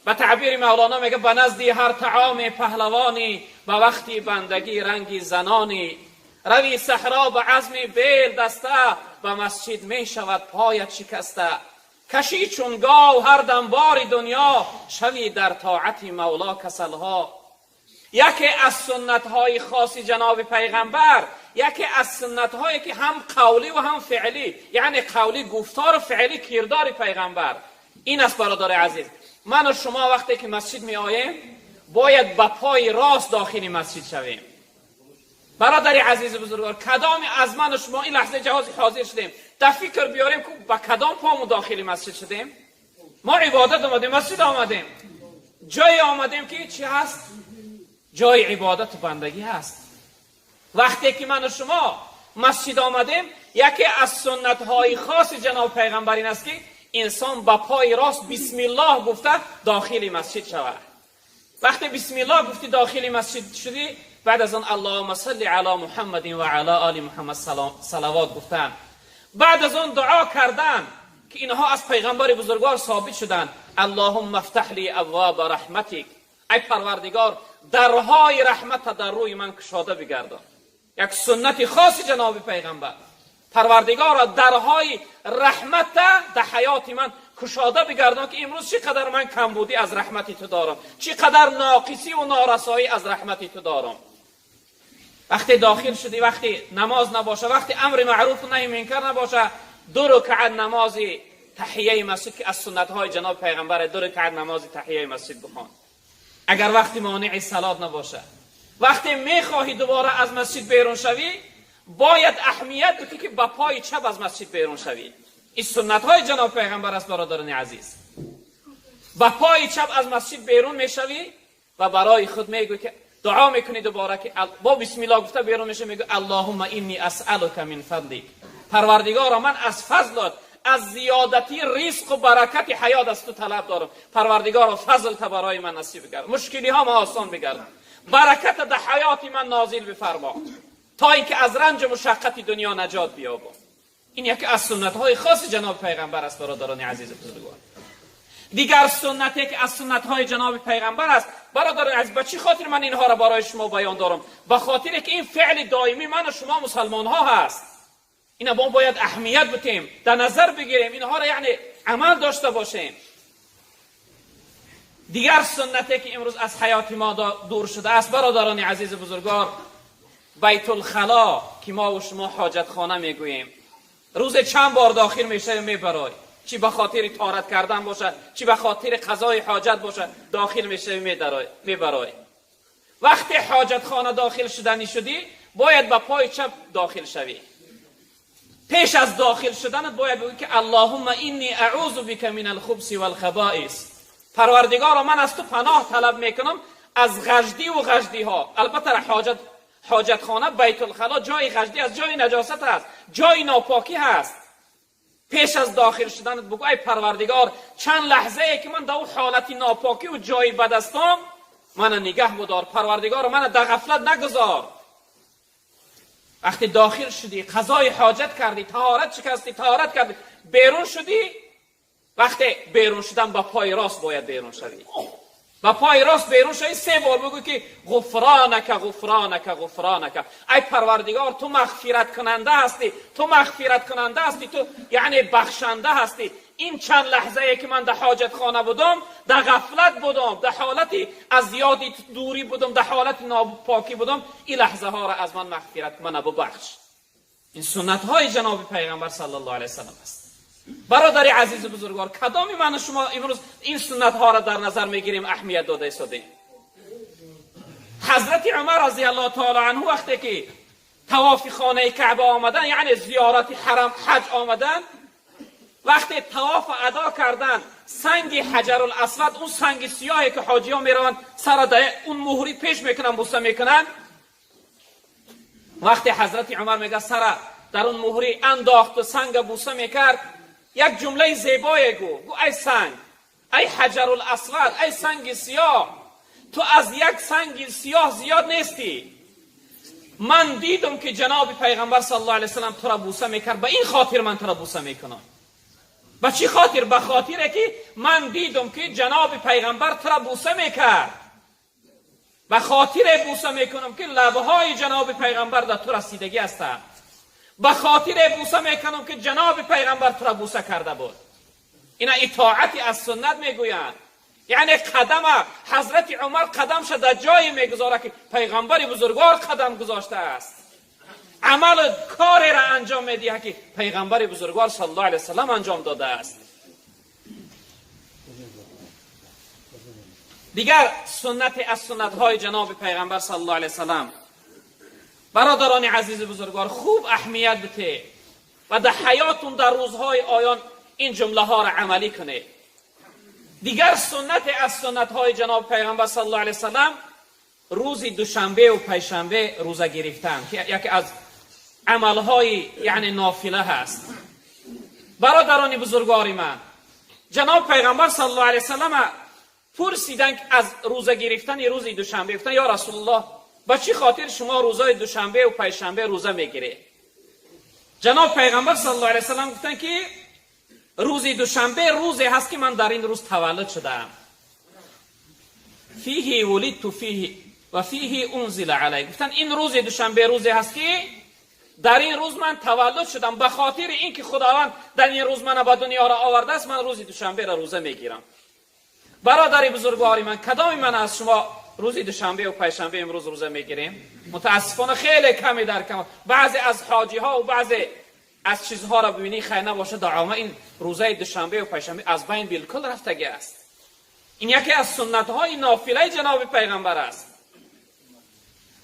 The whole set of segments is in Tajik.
Ба таъбири Мавлоно мегӯяд: ба назди ҳар таоми паҳлавонӣ, ба вақти бандагӣ ранги занонӣ. Рави саҳро ба азми бел даста, ба масҷид мешавад поят шикаста. Кашӣ чун гов ҳар дам бори дунё, шавӣ дар тоати Мавло касалҳо. Яке аз суннатҳои хоси ҷаноби пайғамбар, яке аз суннатҳое ки ҳам қавлӣ ва ҳам феълӣ, яъне қавлӣ гуфтору феълӣ кирдори пайғамбар ин аст. Бародари азиз, ману шумо вақте ки масҷид меоем, бояд ба пои рост дохили масҷид шавем. Бародари азизу бузургвор, кадоме аз ману шумо ин лаҳзаи ҷаҳози ҳозир шудем, дар фикр биёрем, ки ба кадом пому дохили масҷид шудем? Мо ибодат омадем, масҷид омадем, ҷое омадем ки чӣ ҳаст? Ҷои ибодату бандагӣ ҳаст. Вақте ки ману шумо масҷид омадем, яке аз суннатҳои хоси ҷаноб пайғамбар ин аст, ки инсон ба пои рост бисмиллоҳ гуфта дохили масҷид шавад. Вақте бисмиллоҳ гуфти, дохили масҷид шудӣ, баъд аз он аллоҳумма салли ало Муҳаммадин ва ало оли Муҳаммад салавот гуфтан, баъд аз он дуо кардан, ки инҳо аз пайғамбари бузургвор собит шуданд: аллоҳумма ифтаҳ ли абвоба раҳматик, ай Парвардигор, дарҳои раҳмата дар рӯи ман кушода бигардон. Як суннати хоси ҷаноби пайғамбар: Парвардигоро, дарҳои раҳмата дар ҳаёти ман кушода бигардон, ки имрӯз чӣ қадар ман камбудӣ аз раҳмати ту дорам, чӣ қадар ноқисӣ норасоӣ аз раҳмати ту дорам. Вақте дохил шудӣ, вақте намоз набоша, вақте амри маъруфу наҳи мункар набоша, ду рукаат намози таҳияи масҷид, ки аз суннатҳои ҷаноби пайғамбар, ду рукаат намози таҳияи масҷид бихон, агар вақти монеи салот набоша. Вақте мехоҳӣ дубора аз масҷид берун шавӣ, бояд аҳамият бидӣ, ки ба пои чап аз масҷид берун шавӣ. Ин суннатҳои ҷаноби пайғамбар аст. Бародарони азиз, ба пои чап аз масҷид берун мешавӣ ва барои худ мегӯӣ, ки дуо мекунӣ дубора, ки бо бисмиллоҳ гуфта берун мешавӣ, мегӯӣ: аллоҳумма инни асъалука мин фадлик, Парвардигоро, ман аз фазлат, аз зиёдатии ризқу баракати ҳаёт аз ту талаб дорам. Парвардигоро, фазлта барои ман насиб бигардон, мушкилиҳома осон бигардон, бараката дар ҳаёти ман нозил бифармо, то ин ки аз ранҷу мушаққати дунё наҷот биёбам. Ин яке аз суннатҳои хоси ҷаноби пайғамбар аст. Бародарони азизу бузургвор, дигар суннате ки аз суннатҳои ҷаноби пайғамбар аст, бародарони азиз, ба чӣ хотир ман инҳоро барои шумо баён дорам? Ба хотире ки ин феъли доимии ману шумо мусалмонҳо ҳаст. Ина мо бояд аҳамият битем, дар назар бигирем инҳоро, яъне амал дошта бошем. Дигар суннате ки имрӯз аз ҳаёти мо дур шудааст, бародарони азизу бузургвор, Байтулхало, ки мо ва шумо ҳоҷатхона мегӯем. Рӯзе чанд бор дохил мешавем, мебарой, чӣ ба хотири таҳорат кардан бошад, чӣ ба хотири қазои ҳоҷат бошад, дохил мешавӣ, мебарой. Вақте ҳоҷатхона дохил шуданӣ шудӣ, бояд ба пои чап дохил шавӣ. Пеш аз дохил шуданат бояд бигӯӣ, ки аллоҳумма инни аъузу бика мин алхубси валхабоис, Парвардигоро, ман аз ту паноҳ талаб мекунам аз ғаждиву ғаждиҳо. Албатта, ҳоҷатхона, Байтулхало ҷои ғаждӣ аст, ҷои наҷосат аст, ҷои нопокӣ ҳаст. Пеш аз дохил шуданат бигӯ: ай Парвардигор, чанд лаҳзае ки ман дар ӯ ҳолати нопокӣ ҷои бад ҳастам, мана нигаҳ будор. Парвардигоро, мана дар ғафлат нагузор. Вақте дохил шудӣ, қазои ҳоҷат кардӣ, таҳорат шикастӣ, таҳорат кардӣ, берун шудӣ, вақте берун шудан ба пои рост бояд берун шавӣ. Ба пои рост берун шавӣ, се бор бигӯ, ки ғуфронака, ғуфронака, ғуфронака, ай Парвардигор, ту мағфираткунанда ҳастӣ, ту мағфираткунанда ҳастӣ, ту яъне бахшанда ҳастӣ. Ин чанд лаҳзае ки ман дар ҳоҷатхона будам, дар ғафлат будам, дар ҳолати аз ёди дурӣ будам, дар ҳолати нопокӣ будам, ин лаҳзаҳоро аз ман мағфират, мана бубахш. Ин суннатҳои ҷаноби пайғамбар саллаллоҳу алайҳи васаллам аст. Бародари азизу бузургвор, кадоми ману шумо имрӯз ин суннатҳоро дар назар мегирем, аҳамият дода истодем? Ҳазрати Умар разияллоҳу таоло анҳу вақте ки тавофи хонаи Каъба омадан, яъне зиёрати ҳарам, ҳаҷ омадан, вақте тавоф адо кардан, санги ҳаҷарул асвад, он санги сиёҳе ки ҳоҷиҳо мераванд, сара да он муҳри пеш мекунанд, буса мекунанд, вақте ҳазрати Умар мега сара дар он муҳри андохту санга буса мекард, як ҷумлаи зебое гуфт. Гу: ай санг, ай ҳаҷарул асвад, ай санги сиёҳ, ту аз як санги сиёҳ зиёд нестӣ. Ман дидам, ки ҷаноби пайғамбар саллаллоҳу алайҳи васаллам тура буса мекард, ба ин хотир ман тура буса мекунам. Ба чӣ хотир? Ба хотире ки ман дидам ки ҷаноби пайғамбар тура бӯса мекард. Ба хотире бӯса мекунам ки лабҳои ҷаноби пайғамбар дар ту расидагӣ ҳастанд. Ба хотире бӯса мекунам ки ҷаноби пайғамбар тура бӯса карда буд. Ина итоати аз суннат мегӯянд. Яъне қадама ҳазрати Умар қадамша дар ҷое мегузорад ки пайғамбари бузургвор қадам гузоштааст. Амал кореро анҷом медиҳад ки пайғамбари бузургвор саллаллоҳу алайҳи васаллам анҷом додааст. Дигар суннати аз суннатҳои ҷаноби пайғамбар саллаллоҳу алайҳи васаллам, бародарони азизи бузургвор, хуб аҳамият бите ва дар ҳаётун дар рӯзҳои оён ин ҷумлаҳоро амалӣ кунед. Дигар суннати аз суннатҳои ҷаноби пайғамбар саллаллоҳу алайҳи васаллам рӯзи душанбе ва панҷшанбе рӯза гирифтан, ки яке аз амалҳои яъне нофила ҳаст. Бародарони бузургвори ман, ҷаноби пайғамбар саллаллоҳу алайҳи васаллам пурсиданд аз рӯза гирифтани рӯзи душанбе, гуфтанд: ё расулуллоҳ, ба чӣ хотир шумо рӯзҳои душанбе ва панҷшанбе рӯза мегиред? Ҷаноб пайғамбар саллаллоҳу алайҳи васаллам гуфтанд ки рӯзи душанбе рӯзе ҳаст ки ман дар ин рӯз таваллуд шудаам. Фиҳи вулидту фиҳи ва фиҳи унзила алай. Гуфтанд ин рӯзи душанбе рӯзе ҳаст ки дар ин рӯз ман таваллуд шудам. Ба хотири ин ки худованд дар ин рӯз мана ба дунёро овардааст, ман рӯзи душанберо рӯза мегирам. Бародари бузургвори ман, кадоми ман аз шумо рӯзи душанбе ва панҷшанбе имрӯз рӯза мегирем? Мутаассифона хеле каме дар кам. Баъзе аз ҳоҷиҳо ва баъзе аз чизҳоро бибинӣ, хайр набошад, дар ин рӯзаи душанбе ва панҷшанбе аз байн билкул рафтагӣ аст. Ин яке аз суннатҳои нофилаи ҷаноби пайғамбар аст.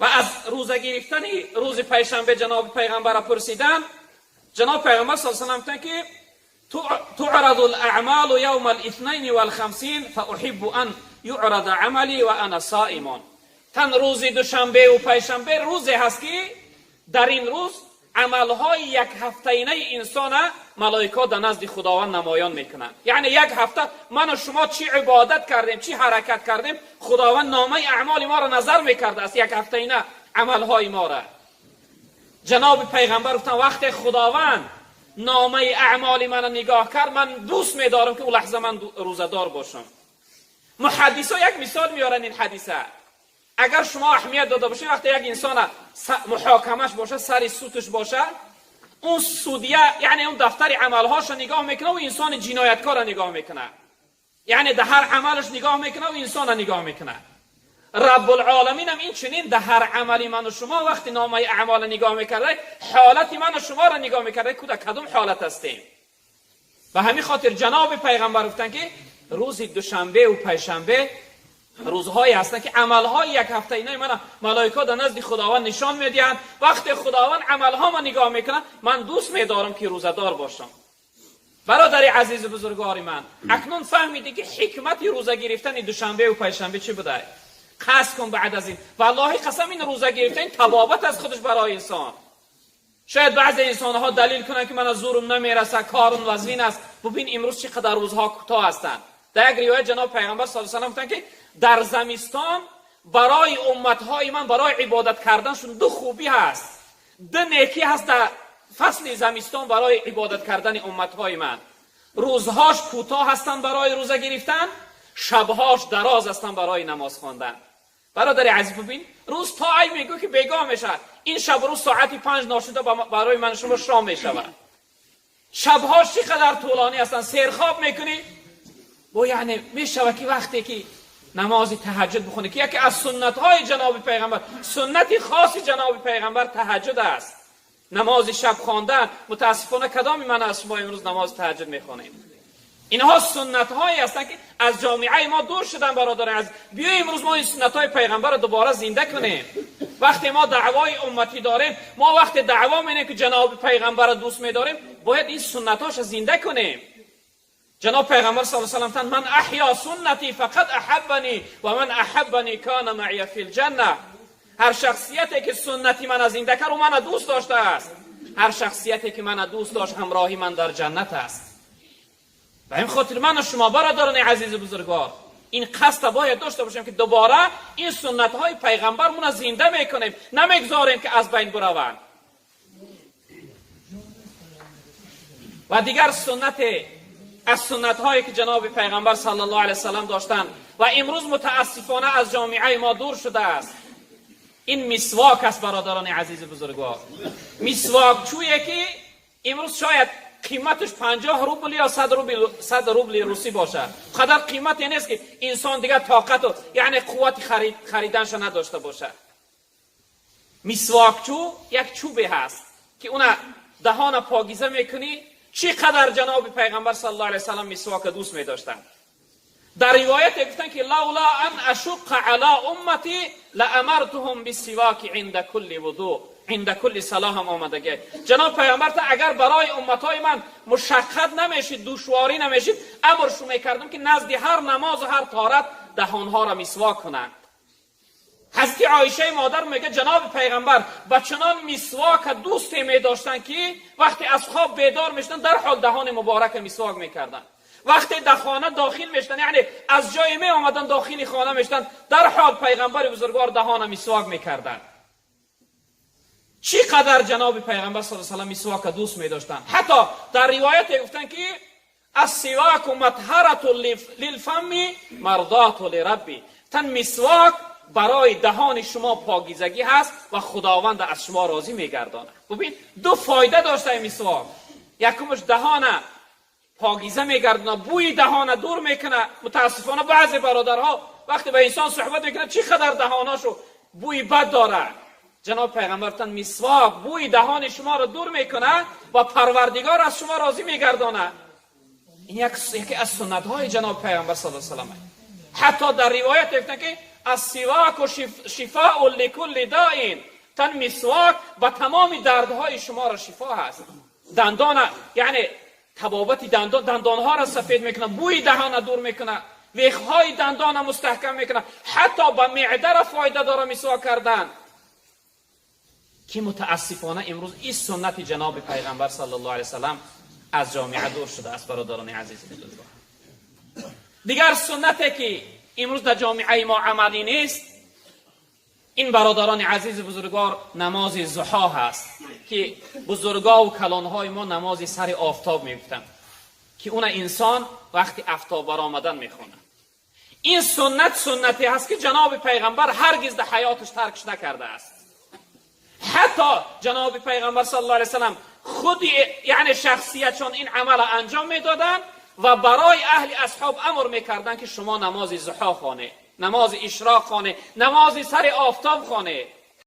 Ва аз рӯза гирифтани рӯзи панҷшанбе ҷаноби пайғамбарро пурсиданд, ҷаноби пайғамбар саллаллоҳу алайҳи васаллам гуфтанд ки تعرض الأعمال يوم الاثنين والخمسين فأحب أن يعرض عملي وأنا صائم. تن روز دوشنبه و پنجشنبه روزی هست که در این روز عملهای یک هفته‌ینه انسان ملائکه در نزد خداوند نمایان میکنند. یعنی یک هفته من و شما چی عبادت کردیم، چی حرکت کردیم، خداوند نامه اعمال ما را نظر میکرده است، یک هفته‌ینه عملهای ما را. جناب پیغمبر گفتن وقت خداوند نامه اعمال من نگاه کرد، من دوست میدارم که اون لحظه من روزه‌دار باشم. محدثا یک مثال میارن این حدیثه. اگر شما اهمیت داده باشید، وقتی یک انسان محاکمش باشه، سر سوتش باشه، اون سودیه یعنی اون دفتر عملهاش نگاه میکنه و انسان جنایتکار نگاه میکنه. یعنی در هر عملش نگاه میکنه و انسان نگاه میکنه. رب العالمین هم این چنین در هر عملی من و شما وقتی نامه اعمال نگاه میکرده، حالت من و شما را نگاه میکرده که در کدوم حالت هستیم. به همین خاطر جناب پیغمبر گفتن که روز دوشنبه و پنجشنبه روزهایی هستند که عملهای یک هفته اینای من ملائکه در نزد خداوند نشان میدهند. وقتی خداوند عملها ما نگاه میکنه، من دوست میدارم که روزه‌دار باشم. برادر عزیز بزرگوار من، اکنون فهمیدی که حکمت روزه گرفتن دوشنبه و پنجشنبه چی بوده؟ قصد کن بعد از این، والله قسم این روزه گرفتن تبابت از خودش برای انسان. شاید بعضی انسانها دلیل کنند که من از زورم نمیرسه، کارم وزین است. ببین امروز چقدر روزها کوتاه هستند. در یک روایت جناب پیغمبر صلی الله علیه و سلم گفتند که در زمستان برای امتهای من برای عبادت کردنشون دو خوبی هست، دو نیکی هست در فصل زمستان برای عبادت کردن امتهای من. روزهاش کوتاه هستند برای روزه گرفتن، شبهاش دراز هستند برای نماز خواندن. برادر عزیز ببین، روز تا ای میگو که بیگاه میشه، این شب روز ساعت 5 ناشده برای من شما شام میشود. شبهاش چقدر طولانی هستند، سیرخواب میکنی با یعنی میشود که وقتی که نماز تهجد بخونه که یکی از سنت های جناب پیغمبر، سنت خاص جناب پیغمبر تهجد است، نماز شب خواندن. متاسفانه کدام من از شما امروز نماز تهجد میخوانیم؟ اینها سنت هایی هستند که از جامعه ما دور شدن. برادران عزیز، بیایم امروز ما این سنت های پیغمبر رو دوباره زنده کنیم. وقتی ما دعوای امتی داریم، ما وقتی دعوا می‌کنیم که جناب پیغمبر رو دوست می‌داریم، باید این سنت هاش زنده کنیم. جناب پیغمبر صلی الله علیه و سلم من احیا سنتی فقد احبنی و من احبنی کان معی فی الجنه. هر شخصیتی که سنتی من زنده کرد و من دوست داشته است، هر شخصیتی که من دوست داشت همراهی من در جنت است. به این خاطر من و شما برادران عزیز بزرگوار این قصد باید داشته باشیم که دوباره این سنت های پیغمبرمون زنده میکنیم، نمیگذاریم که از بین بروند. و دیگر سنت از سنت هایی که جناب پیغمبر صلی الله علیه وسلم داشتند و امروز متاسفانه از جامعه ما دور شده است، این مسواک است برادران عزیز بزرگوار. مسواک چویه که امروز شاید قیمتش 50 روبل یا 100 روبل، 100 روبل روسی باشه. قدر قیمتی نیست که انسان دیگه طاقت و یعنی قوت خریدنش نداشته باشه. مسواک چو یک چوبی هست که اون دهان پاکیزه میکنی. چی قدر جناب پیغمبر صلی الله علیه و سلم مسواک دوست می‌داشتند. در روایت گفتن که لولا ان اشق علی امتی لامرتهم بالسواک عند کل وضوء، عند کل صلاه هم آمدگی. جناب پیغمبر تا اگر برای امتای من مشقت نمیشید، دشواری نمیشید، امرشون میکردم که نزد هر نماز و هر طهارت دهانها را مسواک کنند. حضرت عایشه مادر میگه جناب پیغمبر با چنان مسواک دوست میداشتن که وقتی از خواب بیدار میشدن در حال دهان مبارک مسواک میکردن. وقتی در خانه داخل میشدن، یعنی از جای می آمدن داخل خانه میشدن، در حال پیغمبر بزرگوار دهان مسواک میکردن. چی قدر جناب پیغمبر صلی الله علیه و سلم مسواک دوست میداشتن. حتی در روایت گفتن که السواک مطهرة للفم مرضات لربی، تن مسواک برای دهان شما پاکیزگی هست و خداوند از شما راضی میگرداند. ببین دو فایده داشته این مسواک. یکمش دهان پاکیزه میگردانه، بوی دهان دور میکنه. متاسفانه بعضی برادرها وقتی به انسان صحبت میکنه چی قدر دهاناشو بوی بد داره. جناب پیغمبر تن مسواک بوی دهان شما رو دور میکنه و پروردگار از شما راضی میگردانه. این یکی از سنت های جناب پیغمبر صلی الله علیه و سلم. حتی در روایت گفتن که السواک شفاء لکل داء، تن مسواک با تمام دردهای شما را شفا هست. دندان، یعنی طبابت دندان، دندانها را سفید میکنه، بوی دهان دور میکنه، ویخهای دندان مستحکم میکنه، حتی با معده را فایده داره مسواک کردن. که متاسفانه امروز این سنت جناب پیغمبر صلی الله علیه و سلم از جامعه دور شده است برادران عزیز بزرگوار. دیگر سنتی که امروز در جامعه ما عملی نیست، این برادران عزیز بزرگوار نماز ضحا هست که بزرگا و کلانهای ما نماز سر آفتاب میگفتند که اون انسان وقتی آفتاب برآمدن میخونه. این سنت سنتی هست که جناب پیغمبر هرگز در حیاتش ترکش نکرده است. حتی جناب پیغمبر صلی الله علیه و سلم خود یعنی شخصیتشان این عمل انجام میدادند و برای اهل اصحاب امر میکردند که شما نماز ضحا خوانه، نماز اشراق خوانه، نماز سر آفتاب خوانه.